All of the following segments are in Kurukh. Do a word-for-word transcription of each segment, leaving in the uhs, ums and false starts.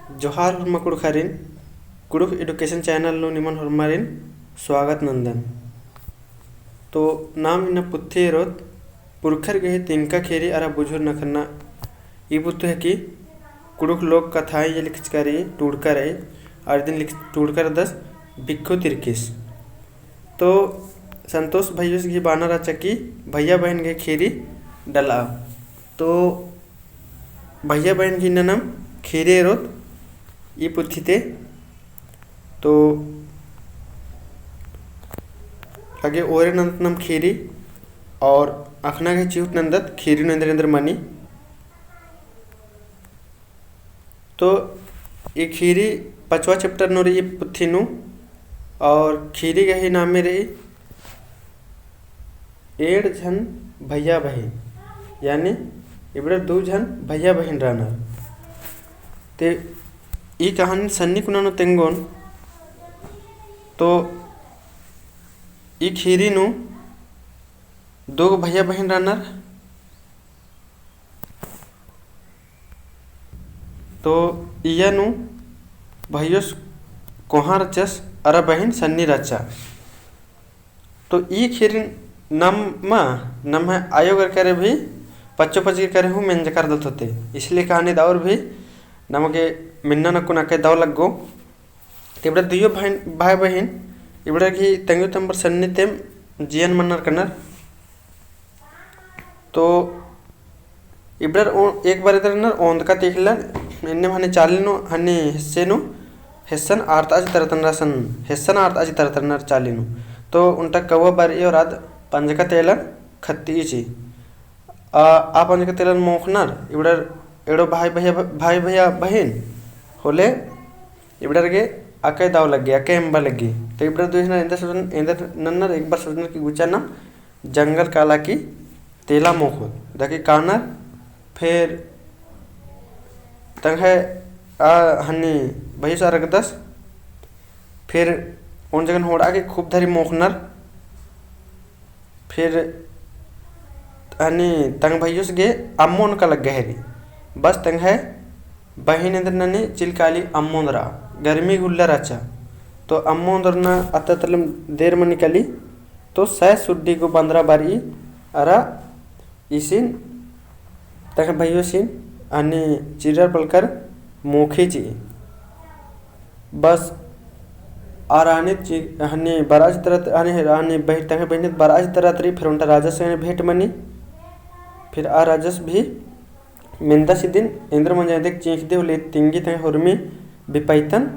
जोहार होरमा कुँड़ुख़ारिन, कुँड़ुख़ education channel नू निमन होरमारिन स्वागत नन्दन। तो नाम इन्ना पुथी एरोत पुरखर गही तिंका ख़ीरी अरा बुझुर नखन्ना। ई पुथी है कि कुँड़ुख़ लोक कथाएँ ये लिखचका रई, टूड़का रई, अरा इदिन लिख-, टूड़का रअदस भिक्खु तिरकिस। तो संतोष भइयुस गही बाना रहचा कि भइया बहिन गही ख़ीरी डलआ। तो भइया बहिन गही इन्ना नाम ख़ीरी एरोत ई पुथी ती। तो लगे ओरे नन्दत नाम ख़ीरी और अख़ना गही चिहुट नन्दत ख़ीरी नू एन्देर एन्देर मनी। तो ई ख़ीरी पचवा chapter नू रई ई पुथी नू और ख़ीरी गही नामे रई एंड़ झन भइया बहिन, यानी इबड़र दू झन भइया बहिन रअनर। ते ई कहानी सन्नी कुना नू तेंगोन, तो ई ख़ीरी नू दू गो भइया बहिन रअनर। तो इय्या नू भइयोस कोहाँ रहचस अरा बहिन सन्नी रहचा। तो ई ख़ीरी नम्है, नम्है आयो गर करे भी पच्चो पच्चो गर करे हूँ मेंजका रअदत होते। इसलिए कहानी द और भी नमके मेन्ना नकुन अकय दव लग्गो। तो इबड़ा दुइयो भाई, भाई बहिन, इबड़ा गही तेंगो तम्बर सन्नी तेम जियन मन्नर कनर। तो इबड़र ओ-, एक बार इदर नर ओन्दका तेखलन, एन्ने हने चाली नू, हने हिस्से नू, हिस्सन आरता चितरतनर सन, हिस्सन आरता चितरतनर चाली नू। तो ओन्टा कौवा बरई और आद पंजका तेलन खत्ती ची। आ, आ पंजका तेलन मोखनर, इबड़र एड़ो भाई भइया, भाई भइया बहिन, होले इबड़र गे अकय दव लग्गी, अकय एम्बा लग्गी। तो इबड़र दुई झनर एन्देर सोचन, एन्देर नन्नर एक बार सोचनर कि गुचा नाम जंगल काला की तेला मोखोत। दकी कानर, फिर तंग्है आ हन्नी भइयुस अरगदस, फिर ओन जगन होड़ा के खूब धरी मोखनर, फिर हन्नी तंग भइयुस गे अम्मोन का लग्गा हेरी। बस तंग्है बहिन एन्देर ननी चिलकाली अम्मोन रआ, गर्मी गुल्ला रहचा। तो अम्मोन दरना अत्ता तलम देर मनी काली, तो सै सुड्डी गो बंदरा बरई अरा इसिन तंग्है भइयोसिन हन्नी चिरर पलकर मोखे चिई। बस आ रानी ची-, हन्नी बरआ चितरत, हन्नी, हन्नी बहिन, तंग्है बहिन बरआ चितरत रई, फिर ओन्टा राजस से भेंट मनी। फिर आ राजस भी मेन्दस इदिन एन्देर मंजा एन्देर चींख़दी होले तिंगी तंग्है हुरमी बिपैतन।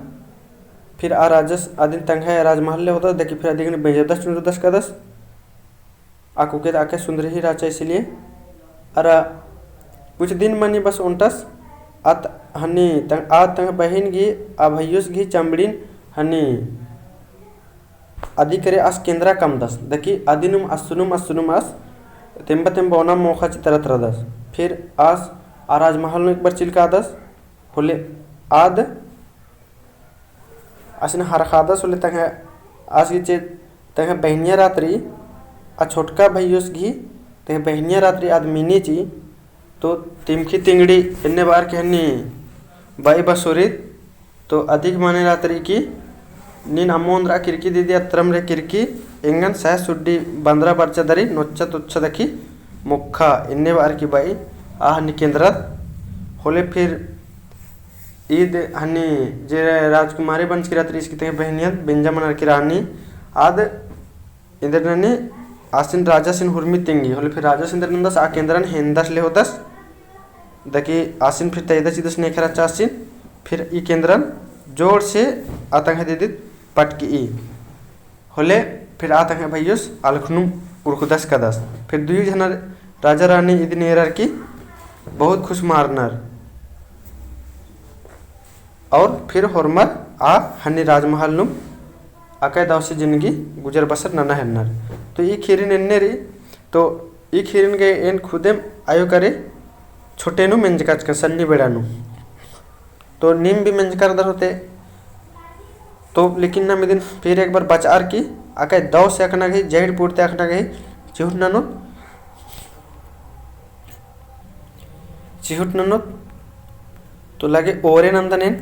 फिर आ राजस अदिन तंग्है राजमहल ले होदस, दकी फिर अदिगन बेंजरदस चुंजरदस कादस। अक्कु के ता अक्कु सुन्दरी ही रहचा इसलिए। अरा कुछ दिन मनी बस ओन्टस अत हन्नी तंग, आ तंग्है बहिन गही आ भइयोस गही चमड़िन हन्नी अदी करे आस केन्द्रा कमदस। दकी अदिनुम असनुम असनुम आस तेम्बा तेम्बा ओना मोखा चितरत रअदस। फिर आस आ राजमहल नू एक बार चिलकादस। होले आद आसिन हरखादस होले तंग्है आस गे जे तंग्है बहिनिया रातरी, आ छोटका भइयोस गही तंग्है बहिनिया रातरी आद मिनी चिई। तो तिमखी तिंगड़ी एन्ने बार के हन्नी बाई बसोरित, तो अदिक माने रातरी की नीन अम्मोन दरा किरकी दीदी अत्रम रे किरकी एंगन सै सुड्डी बंदरा बरचा दरी नोच्चा तुच्छा दकी मोखा एन्ने बार की बाई आ हन्नी केन्द्रत। होले फिर ईद हन्नी जे राजकुमारी बंचकी रातरी इसकी तंग्है बहिनियन बेंजा मनर की रानी आद एन्देर ननी आसिन राजासिन हुरमी तिंगी। होले फिर राजासिन एन्देर नन्दस आ केन्द्रन हेन्दस ले होदस। दकी आसिन फिर तैदस इदस नेखरा चासिन फिर ई केन्द्रन जोर से आ तंग्है दीदित पटकी ई। होले फिर आ तंग्है भइयोस अलखनुम उरखुदस कदस। फिर दुई झनर राजा रानी इदिन एरर की बहुत खुश मारनर। और फिर होरमर आ हन्नी राजमहल नुम अकय दौसी जिनगी गुजर बसर नना हेलनर। तो ई खीरिन एन्ने रई, तो ई खीरिन गे एन खुदेम आयो करे छोटे नु मेंजकाचकन सन्नी बेड़ा नु। तो नीम भी मेंजकर दर होते। तो लेकिन नाम इदिन फिर एक बार बचआर की अकय दौसे अखना गही, जैड़ पुरते अखना गही, चिहुट ननोत, चिहुट ननोत। तो लगे ओरे नन्दन एन,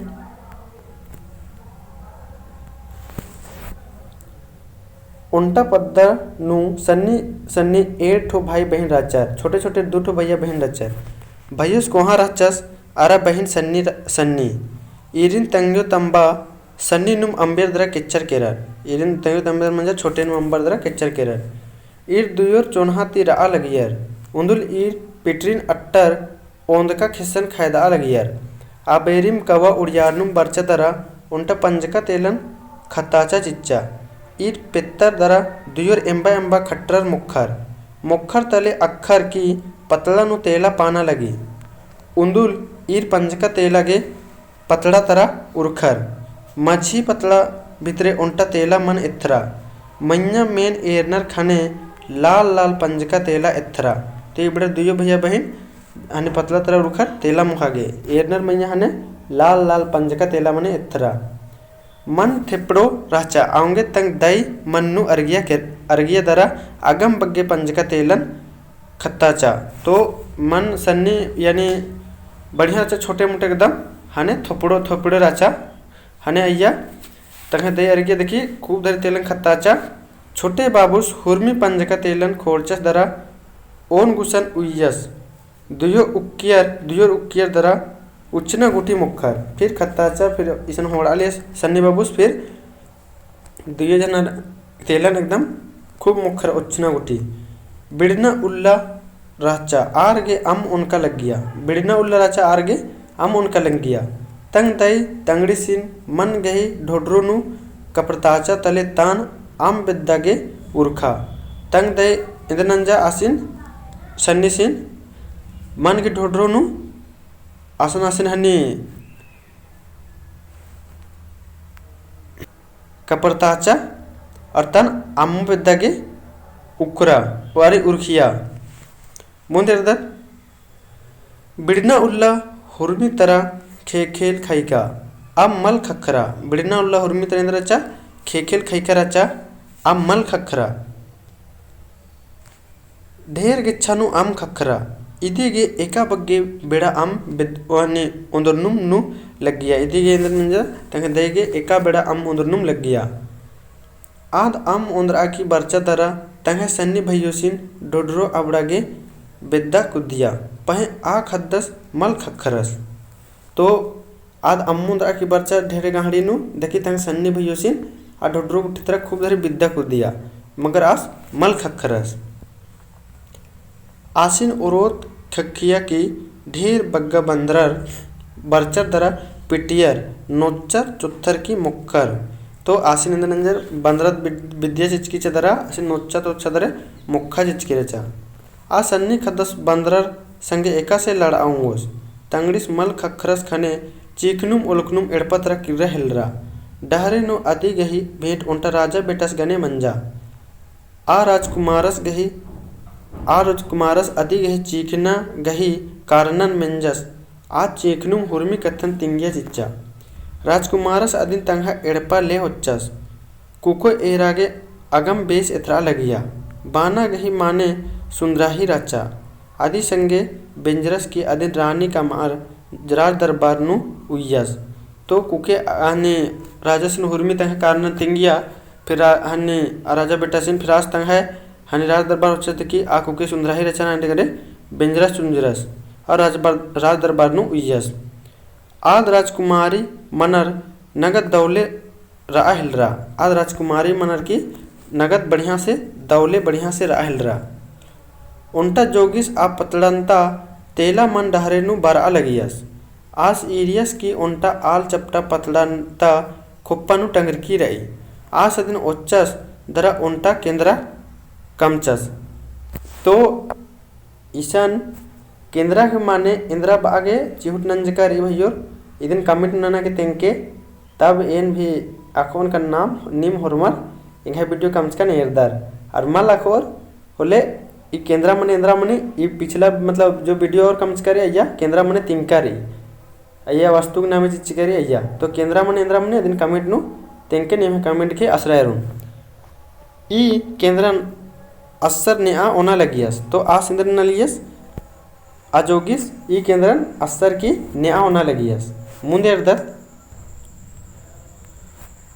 ओन्टा पद्दा नू सन्नी सन्नी एंड़ ठो भाई बहिन रहचर। छोटे छोटे दू ठो भैया बहिन रहचर। भैयोस कोहाँ रहचस, अरा बहिन सन्नी र-, सन्नी। ईरिन तंग्यो तम्बा सन्नी नुम अम्बेर दरा केच्चर केरर। ईरिन तंग्यो तम्बेर मंजा छोटे नुम अम्बर दरा केच्चर केरर। ईर दुयोर चोन्हा ती रआ लगियर। उन्दुल ईर पिटरिन अट्टर ओन्दका ख़ेस्सन ख़ैदआ लगियर। आ बेरिम कवा उड़ियारनुम बरचा दरा ओन्टा पंजका तेलन ख़त्ताचा चिच्चा। ईर पेत्तर दरा दुयोर एम्बा एम्बा खट्टरर मोख़र। मोख़र तले अख़र की पतला नू तेला पाना लगी। उन्दुल ईर पंजका तेला गे पतड़ा तरा उरख़र। मझी पतड़ा भितरे ओन्टा तेला मल एथरा। मइय्याँ मेन एरनर ख़ने लाल लाल पंजका तेला एथरा। तो इबड़ा दुयो भैया बहिन हने पतड़ा तरा उरख़र तेला मोख़ा गे। एरनर मइय्याँ हने लाल लाल पंजका तेला मने एथरा। मन थेपड़ो रहचा, औंगे तंग दई मन नू अरगिया के, अरगिया दरा अगम बग्गे पंजका तेलन ख़त्ताचा। तो मन सन्नी यानी बढ़िया रहचा, छोटे मोटे एकदम हने थोपड़ो थोपड़ो रहचा। हने अइय्या तंग्है दई अरगिया देखी खूब धरी तेलन ख़त्ताचा। छोटे बाबुस हुरमी पंजका तेलन ख़ोंड़चस दरा ओन गुसन उइयस। दुयो उक्कियर, दुयोर उक्कियर दरा उच्चना गुटी मोख़र। फिर ख़त्ताचा, फिर इसन होड़ा लियस सन्नी बाबुस, फिर दुयो जनर तेलन एकदम खूब मोख़र उच्चना गुटी। बिड़ना उल्ला रहचा आर गे अम्म ओनका लग्गिया। बिड़ना उल्ला रहचा आर गे अम्म ओनका लग्गिया। तंग दई तंगड़ीसिन मन गही ढोढरो नू कपरताचा तले तान अम्म बेद्दा गे उरख़ा। तंग दई एन्देर नंजा आसिन सन्नीसिन मन गही ढोढरो नू आसन आसिन हनी कपरताचा और तन अम्म बेद्दा गे उक्करा वारी उरख़िया। मुन्द एरदत बिड़ना उल्ला हुरमी तरा ख़ेख़ेल ख़इका अम्म मल ख़क्खरा। बिड़ना उल्ला हुरमी तरा एन्देर रहचा, ख़ेख़ेल ख़इका रहचा अम्म मल ख़क्खरा। ढेर गेच्छा नू अम्म ख़क्खरा। इदी गे एका बग्गे बेड़ा अम्म बेद-, ओहनी ओन्दरनुम नू लग्गिया। इदी गे एन्देर नंजा तंग्है दई गे एका बेड़ा अम्म ओन्दरनुम लग्गिया। आद अम्म ओन्दरआ की बरचा दरा तंग्है सन्नी भैयोसिन ढोढरो अबड़ा गे बेद्दा कुद्दिया। पहें आ ख़द्दस मल ख़क्खरस। तो आद अम्म ओन्दरआ की बरचा ढेरे गहड़ी नू देखी तंग्है सन्नी भैयोसिन आ ढोढरो गुट्ठी तरा खूब धरी बेद्दा कुद्दिया, मगर आस मल ख़क्खरस। आसिन ओरोत ख़क्खिया की ढेर बग्गा बंदरर बरचर दरा पिटियर नोच्चर चोत्थर की मोख़र। तो आसिन एन्देर नंजर बंदरत बिद-, बिद्दिया चिचकी चा दरा आसिन नोच्चा तोच्चा दरा मोख़ा चिचकी रहचा। आ सन्नी ख़द्दस बंदरर संगे एकासे लड़आ ओंगोस। तंगड़ीस मल ख़क्खरस ख़ने चीखनुम ओलखनुम एड़पा तरा किर्रा हेलरा। डहरे नू अदी गही भेंट ओन्टा राजा बेटस गने मंजा। आ राजकुमारस गही, आ राजकुमारस अदी गही चीखना गही कारणन मेंजस। आ चीखनुम हुरमी कत्थन तिंगिया चिच्चा। राजकुमारस अदिन तंग्है एड़पा ले होच्चस। कुको एरा गे अगम बेस एथरा लगिया। बाना गही माने सुन्दराही रहचा। अदी संगे बेंजरस की अदिन रानी कमअर राज दरबार नू उइयस। तो कुके हनी राजासिन हुरमी तंग्है कारणन तिंगिया, फिर रा-, हनी राजा बेटासिन फिर आस तंग्है हनी राज दरबार होच्चस देखी आ कुके सुन्दराही रहचा ना एन्ने करे बेंजरस चुंजरस और राज बर-, राज दरबार नू उइयस। आद राजकुमारी मनर नगद दौले रआ हेलरा। आद राजकुमारी मनर की नगद बढ़िया से दौले बढ़िया से रआ हेलरा। ओन्टा जोगिस आ पतड़न्ता तेला मन डहरे नू बरआ लगियस। आस ईरियस की ओन्टा आल चपटा पतड़न्ता खोप्पा नू टंगरकी रई। आस अदिन ओच्चस दरा ओन्टा केन्द्रा कमचस। तो इसन केन्द्रा के माने एन्द्रा बआ गे चिहुट नंजका रई भइयोर, इदिन comment नना गे तेंगके, तब एन भी अख़ोन का नाम नीम होरमर एंग्है video कमचकन एरदर। अर मल अख़ोर होले ई केन्द्रा मने एन्द्रा मने ई पिछला मतलब जो video और कमचका रई अइया केन्द्रा मने तिंगका रई। अइया वस्तु के नामे चिच्चका रई अइया। तो केन्द्रा मने एन्द्रा मने अदिन comment नू तेंगके नीम comment के असरा एरोन। ई केन्द्रन अस्सर नेआ ओना लगियस। तो आस एन्देर नना लगियस, आ जोगिस ई केन्द्रन अस्सर की नेआ ओना लगियस। मुन्दे एरदत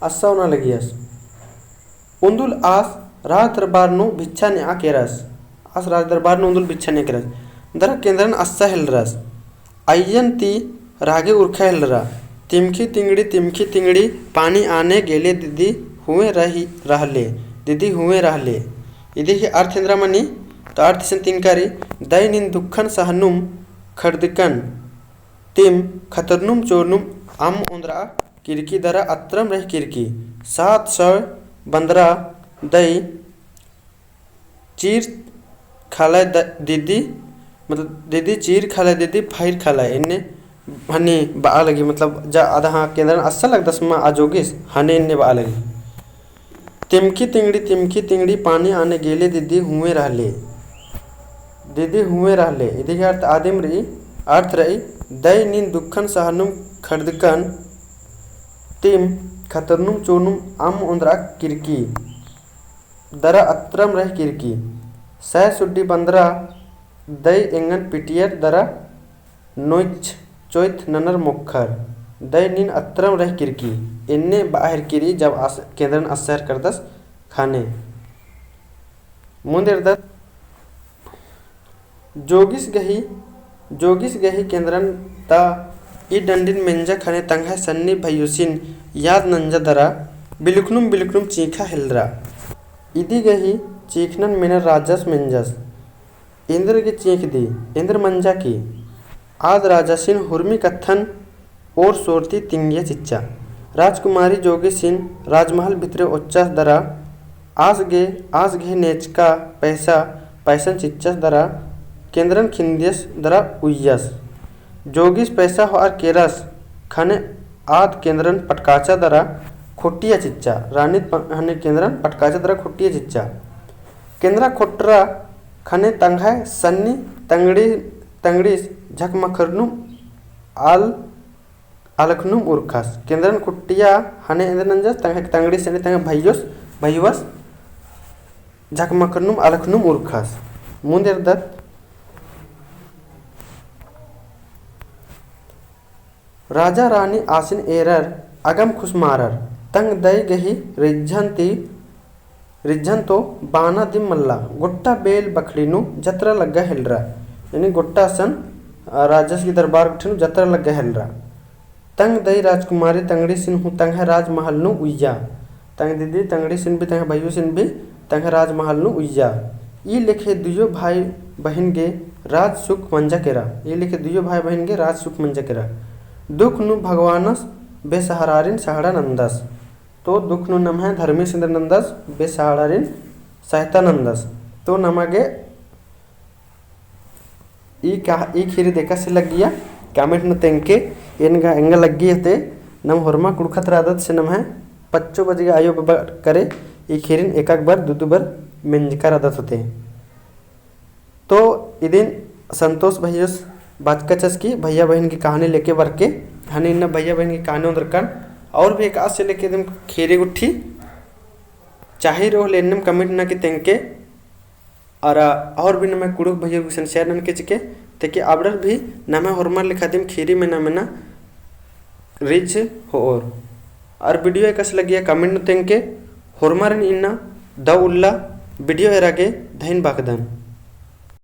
अस्सा ओना लगियस। उन्दुल आस राज दरबार नू भिच्छा नेआ केरस। आस राज दरबार नू उन्दुल भिच्छा नेआ केरस। दरा केंद्रन अस्सा हेलरस। अइय्यन ती रागे उरखा हेलरा। तिमखी तिंगड़ी, तिमखी तिंगड़ी, पानी आने गेले दीदी हुए रही, रहले। दीदी हुए रहले। इदी ही अर्थ एन्दरा मनी, तो अर्थ इसन तिंकारी, दई नीन दुखन सहनुम खड़दकन, तिम खतरनुम चोरनुम अम्म ओन्द्रा किरकी दरा अत्रम रह किरकी। सात सौ बंदरा दई चीर खालय द-, दीदी, मतलब, दीदी चीर खालय, दीदी फैर खालय, एन्ने हनी बआ लगी, मतलब, जा अदहा केंद्रन अस्सा लगदस मा आ जोगिस, हने एन्ने बआ लगी। तिमखी तिंगड़ी, तिमखी तिंगड़ी, पानी आने गेले दीदी हुए रहले। दीदी हुए रहले। इदी ही अर्थ आदिम रई, अर्थ रई, दई नीन दुखन सहनुम खड़दकन, तिम खतरनुम चोरनुम अम्म ओन्द्रा किरकी। दरा अत्रम रह किरकी। सै सुड्डी बंदरा दई एंगन पिटियर दरा नोइच चोइत ननर मोखर। दई नीन अत्रम रह किरकी। एन्ने बआ हेरकी रई जब आस-, केंद्रन अस्सा हेरकरदस ख़ने। मुन्द एरदत। जोगिस गही, जोगिस गही केंद्रन ता ई डंडिन मेंजा ख़ने तंग्है सन्नी भइयोसिन याद नंजा दरा बिलुखनुम बिलुखनुम चींख़ा हेलरा। इदी गही चींख़नन मेनर राजस मेंजस। एन्देरगे चींख़दी, एन्देर मंजा की? आद राजासिन हुरमी कत्थन ओर सोरती तिंगिया चिच्चा। राजकुमारी जोगिसिन राजमहल भितरे ओच्चस दरा आस गे, आस गे नेचका पैसा, पैसन चिच्चस दरा केंद्रन खिंदियस दरा उइयस। जोगिस पैसा होअर केरस ख़ने आद केंद्रन पटकाचा दरा खुट्टिया चिच्चा। रानीत प-, ख़ने केंद्रन पटकाचा दरा खुट्टिया चिच्चा। केंद्रा खोट्टरा ख़ने तंग्है सन्नी तंगड़ी, तंगड़ीस झकमखरनुम आल, आलखनुम उरखस। केंद्रन खुट्टिया ख़ने एन्देर नंजस, तंग्है तंगड़ीस यानी तंग्है भइयोस, भइयोस झकमखरनुम आलखनुम उरखस। मुन्द एरदत। राजा रानी आसिन एरर अगम खुसमारर। तंग दई गही रिझन ती, रिझन तो बाना दिम मल्ला। गोट्टा बेल बखड़ी नू जतरा लग्गा हेलरा। यानी गोट्टा असन, अ, राजस की दरबार गुट्ठी नू जतरा लग्गा हेलरा। तंग दई राजकुमारी तंगड़ीसिन हूँ तंग्है राजमहल नू उइया। तंग दीदी तंगड़ीसिन भी, तंग्है भइयोसिन भी तंग्है राजमहल नू उइया। ई लेखे दुयो भाई बहिन गे राज सुख मंजा केरा। ई लेखे दुयो भाई बहिन गे राज सुख मंजा केरा। दुख नू भगवानस बेसहारारिन सहाड़ा नंदस। तो दुख नू नम्है धर्मेस एन्देर नंदस, बेसहारारिन सहायता नंदस। तो नमा गे ई का, ई खीरी एकासे लग्गिया, comment नू तेंगके, एंगा, एंगा लग्गी हते, नम होरमा कुँड़ुख़त रअदत से नम्है पच्चो बजे गे आयो बाबा करे, ई खीरिन एकक बार, दू दू बार मेंजका रअदत होते। तो इदिन संतोष भइयोस बाचकचस की भइया बहिन की कहानी लेके बरके, ख़ने इन्ना भइया बहिन की कहानी ओन्द्रकन, और भी एकासे लेके दिम खीरी गुट्ठी चाही रओ होले एन्नेम comment नना की तेंगके, अरा और भी नम्है कुँड़ुख़ भइया गुसन share ननके चिके, तेके अबड़र भी नम्है होरमर लेखा दिम खीरी मेना मेना रिझ होओर। अरा video एकासे लग्गिया comment नू तेंगके, होरमारिन इन्ना दव उल्ला video एरा गे धइन बाकदन।